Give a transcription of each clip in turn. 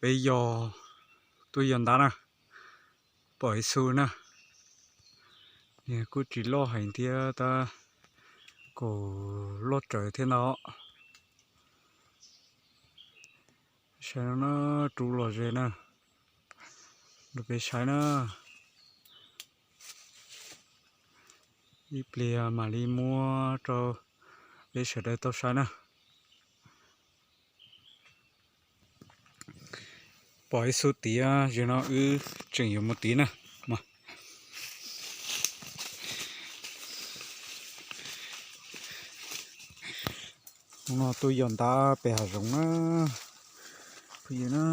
peb yog tuaj yos ntab na, pom ib xu na, nws kuj tsis loj heev thiab tab kaum loj tsawv thiab ntag. Saib no na, rub los ze na, rau peb saib na. Ib pliag mam li muab rau peb sawv daws tau saib na. Pom ib xu tid, zaum no wb tseem yuav mus tid na. Hnub no tuaj yos ntab pem hav zoov na, phooj ywg na,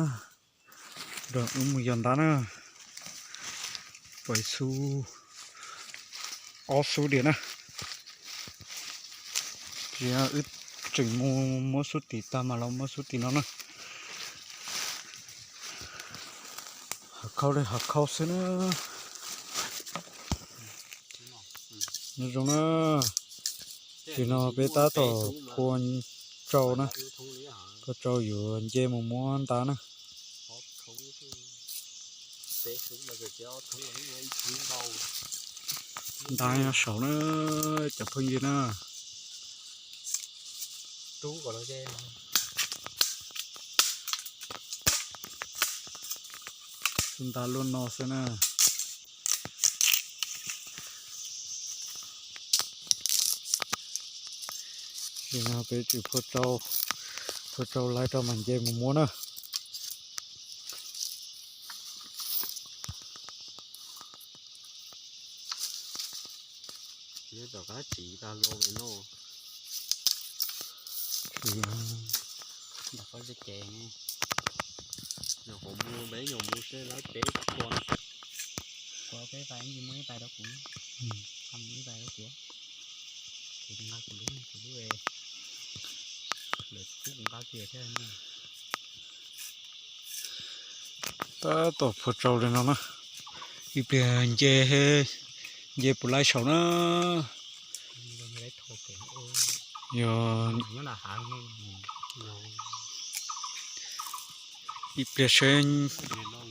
nrog wb mus yos ntab na. Pom ib xu, ob xub diam na. Ces wb tseem mus muab xub tim tag mas los muab xub tim no na. Hav khau li hav khau xwb na. Nyob zoo na, tim no peb tab tom phua tsau na, phua tsau yuav nce mus muab ntab na. Ntab nyob saud na, cov phooj ywg na. Xub ntab luaj no xwb na. Ces no peb tsis phua tsau, phua tsau laib rau mas nce mus muab na. Tom qab tsis tag los no, ntawm qhov ze kev, nyuam qhuav mus peb nyuam mus seb lawv peb txhua, kuv peb pais yeej muaj ib pais rau kuv, ib pais rau kuv, kuv nqa kuv lub, kuv lub, lawv kuj kuv nqa kiag thiab. Tab tom phua tsau li no na, ib pliag nce, nce puas laib saum na. Yog ib pliag seb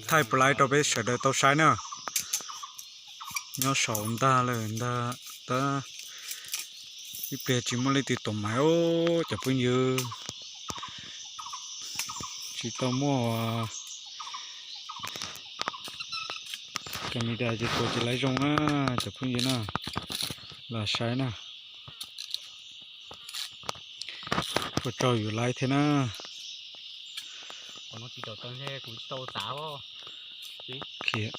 thaij puas laib rau peb sawv daws tau saib na. Nyob saum ntag lawm ntag, tab ib pliag tsis muaj leej twg tuam maiv os cov phooj ywg. Tsis tau muaj camera ces tuam tsis laib zoo na cov phooj ywg na. Los saib na. Phua tsau yuav laib thiab na. Khiav.